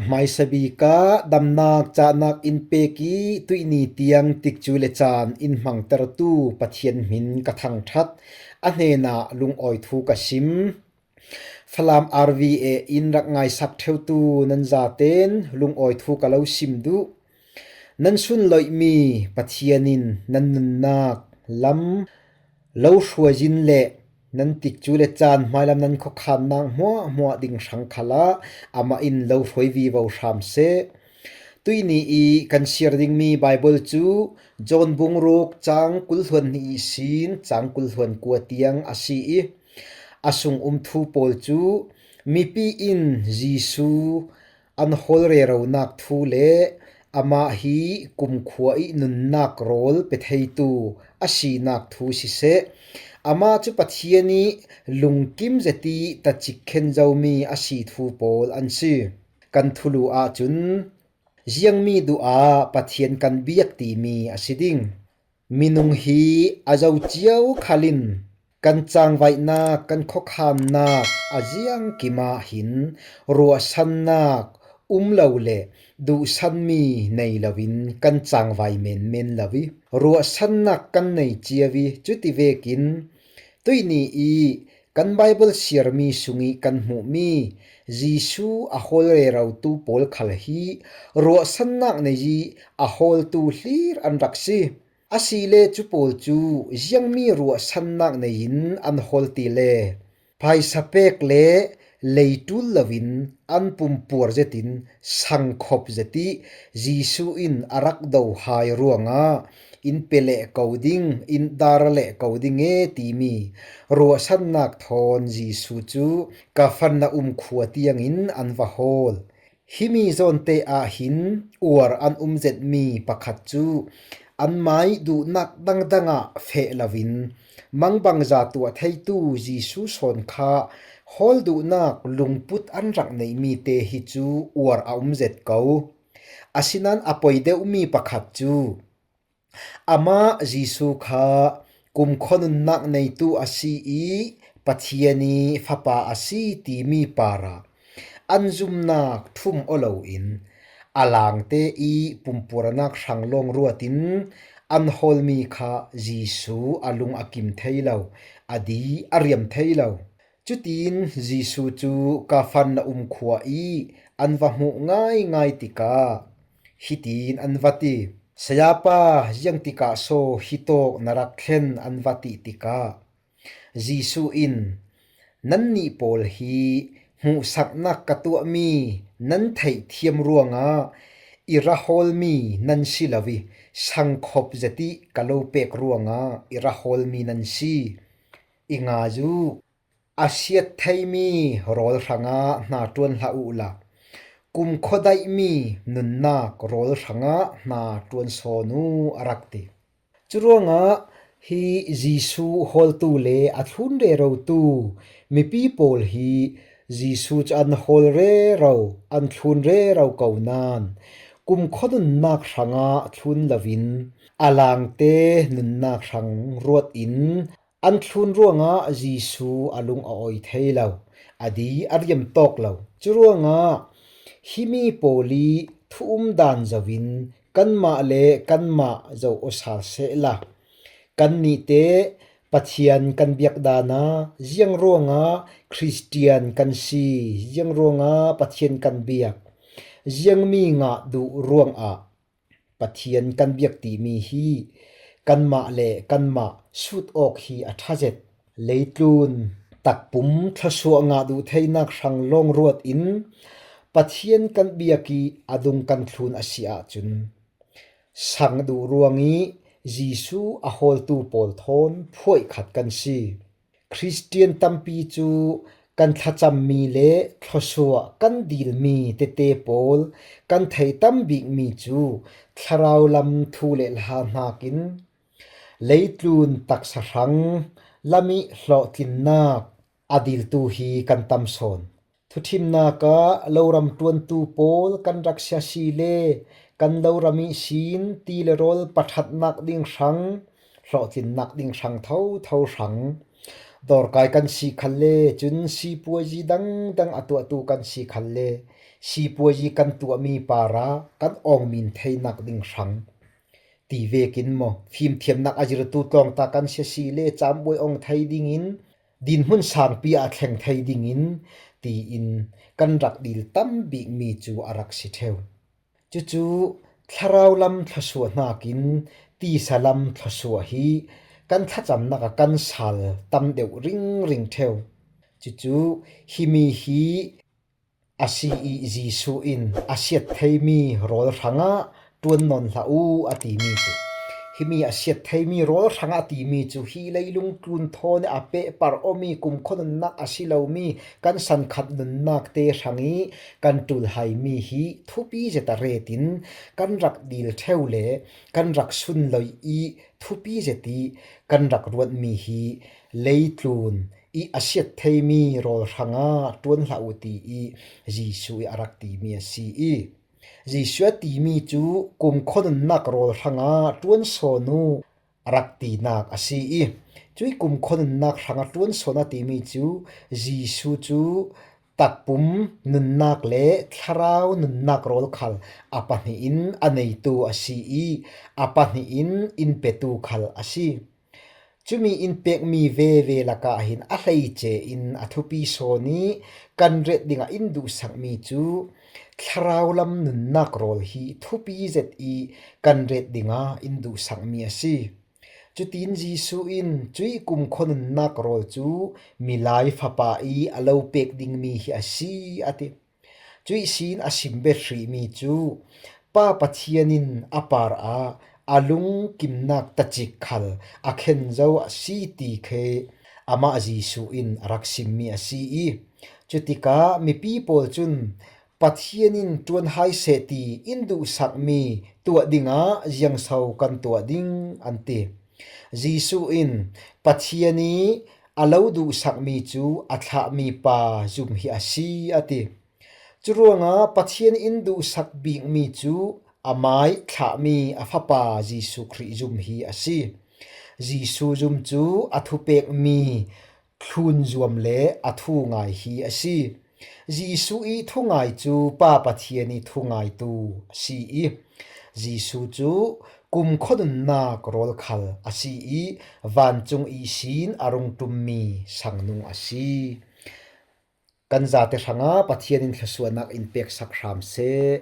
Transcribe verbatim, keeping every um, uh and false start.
Hmaisabik ah damnak cahnak in pek i tuihni tiang tikcu le caan in hmangtertu Pathian hmin ka thangṭhat, a hnenah lungawi thu ka sim. Falam R V A in rak ngaisak ṭheutu nan zaten lungawi thu ka lo sim duh. Nan sunloihmi Pathian in nan nunnak lam lo hruaizin le nan tikcu le caan hmailam nan khuakhannak hmuahhmuah ding hrang khalah amah in lo hruai vivo hram seh. Tuihni i kan siar dingmi Baibal cu John bung ruk cang kul hluan hnih ihsin cang kul hluan kua tiang a si i, a sung um thu pawl cu mipi in Jesuh an hawl reronak thu le amah hi kumkhua i nunnak rawl pe theitu a sinak thu siseh, amah cu Pathian i lungkim zet i tacik khen zomi a si thu pawl an si. Kan thulu ahcun ziangmi duh ah Pathian kan biak timi a si ding. Minung hi a zo cio khal in kan cangvaihnak, kan khuakhannak a ziangkim ah hin ruahsannak um lo le duhsanmi nei loin kan cangvai menmen lo i ruahsannak kan nei cio i, cuti vekin tuihni i kan Baibal siarmi sung i kan hmuhmi Jesuh a hawl rerotu pawl khal hi ruahsannak nei i a hawltu hlir an rak si. Asile cu pawl cu ziangmi ruahsannak nei in an hawl ti le phaisa pek le lei ṭul loin an pumpuar zetin sangkhop zet i Jesuh in a rak do hai ruangah in pe leh ko ding, in dar leh ko ding e timi ruahsannak thawn Jesuh cu Kafarnaum khua tiangin an va hawl. Himi zawnte ah hin uar an um zetmi pakhat cu anmai duhnak dangdang ah feh loin mangbangza tuah theitu Jesuh sawn kha hawl duhnak lungput an rak neihmi te hi cu uar a um zet ko. Asinain a poi deuhmi pakhat cu amah Jesuh kha kumkhua nunnak neitu a si i Pathian i Fapa a si timi parah an zumnak ṭhum aw loin a langte i pumpuarnak hrang lawng ruatin an hawlmi kha Jesuh a lung a kim thei lo, a di a riam thei lo. Cutin Jesuh cu Kafarnaum khua i an va hmuh ngaingai tikah hitin an va ti, "Sayapa, ziang tikah so hitawk na rak thlen?" an va ti tikah Jesuh in, "Nannih pawl hi hmuhsaknak ka tuahmi nan theihthiam ruangah i ra hawlmi nan si lo i sangkhop zet i ka lo pek ruangah i ra hawlmi nan si. I ngai u, a siat theimi rawl hrangah hna ṭuan hlah uhla, kumkhua daihmi nunnak rawl hrangah hna ṭuan sawn u," a rak ti. Curuangah hi Jesuh hawltu le a thlun rerotu mipi pawl hi Jesuh cu an hawl rero, an thlun rero ko nain kumkhua nunnak hrangah thlun loin a langte nunnak hrang ruat in an thlun ruangah Jesuh a lung a awi thei lo, a di a riam tawk lo. Curuangah himi pawl i thu um dan zoin kanmah le kanmah zo aw sal sehla, kannih te Pathian kan biak dan ah ziang ruangah Khristian kan si, ziang ruangah Pathian kan biak, ziangmi ngah duh ruangah Pathian kan biak timi hi kanmah le kanmah sut awk hi a ṭha zet. Leitlun takpum thluasuah ngah duh theinak hrang lawng ruat in Pathian kan biak i a dung kan thlun a si ahcun, sang duh ruang i Jesuh a hawltu pawl thawn phuaih khat kan si. Khristian tampi cu kan thlacammi le thluasuah kan dilmi tete pawl kan theih tam bikmi cu thlarau lam thu le hla hnakin leitlun taksa hrang lam i hlawhtlinnak a diltu hi kan tam sawn. Thuṭhimnak ah loram ṭuantu pawl kan rak si asile kan loram ihsin ti le rawl paṭhatnak ding hrang, hlawhtlinnak ding hrang thotho hrang, dawrkai kan si khalle, cun sipuazi dangdang a tuahtu kan si khalle, sipuazi kan tuahmi para kan awngmin theinak ding hrang ti vekin maw, fimthiamnak a zirtu tlawngta kan sia si le cambuai awng thei dingin, dinhmun sangpi ah thleng thei dingin tiin kan rak dil tam bikmi cu a rak si ṭheu. Cucu thlarau lam thluasuah hnakin tisa lam thluasuah hi kan thlacamnak ah kan sal tam deuh ringring ṭheu. Cucu himi hi a si i Jesuh in a siat theimi rawl hrangah ṭuan nawn hlah u a timi cu, himi a siat theimi rawl hrangah a timi cu hi leilung tlun thawn i a pehpar awmi kumkhua nunnak a si lomi kan sankhat nunnak te hrang i kan ṭulhaimi hi thupi zet a retin kan rak dil ṭheu le kan rak sunloi i thupi zet i kan rak ruatmi hi leitlun i a siat theimi rawl hrangah ṭuan hlah u ti i Jesuh i a rak timi a si i, Jesuh a timi cu kumkhua nunnak rawl hrangah ṭuan sawn u a rak tinak a si i, cuih kumkhua nunnak hrangah ṭuan sawn a timi cu Jesuh cu takpum nunnak le thlarau nunnak rawl khal a pahnih in a neitu a si i, a pahnih in in petu khal a si. Cumi in pekmi veve lakah hin a hleice in a thupi sawn i kan ret dingah in duhsakmi cu thlarau lam nunnak rawl hi thupi zet i kan ret dingah in duhsakmi a si. Cutin Jesuh in cuih kumkhua nunnak rawl cu Milai Fapa i a lo pek dingmi hi a si, a ti. Cuih sin a sim bet hrihmi cu Pa Pathian in a par ah a lungkimnak tacik khal a khen zo a si ti khi amah Jesuh in a rak simmi a si i, cutikah mipi pawl cun Pathian in ṭuan hai seh ti in duhsakmi tuah dingah ziangso kan tuah ding an ti. Jesuh in Pathian i a lo duhsakmi cu a thlahmi pa zum hi a si, a ti. Curuangah Pathian in duhsak bikmi cu amai thlahmi a Fapa Jesuh Khrih zum hi a si. Jesuh zum cu a thupekmi thlun zuam le a thungai hi a si. Jesuh i thungai cu Pa Pathian i thungaitu a si i, Jesuh cu kumkhua nunnak rawl khal a si i, vancung ihsin a rung ṭummi sangnung a si. Kan zate hrangah Pathian in thluasuahnak in peksak hram seh.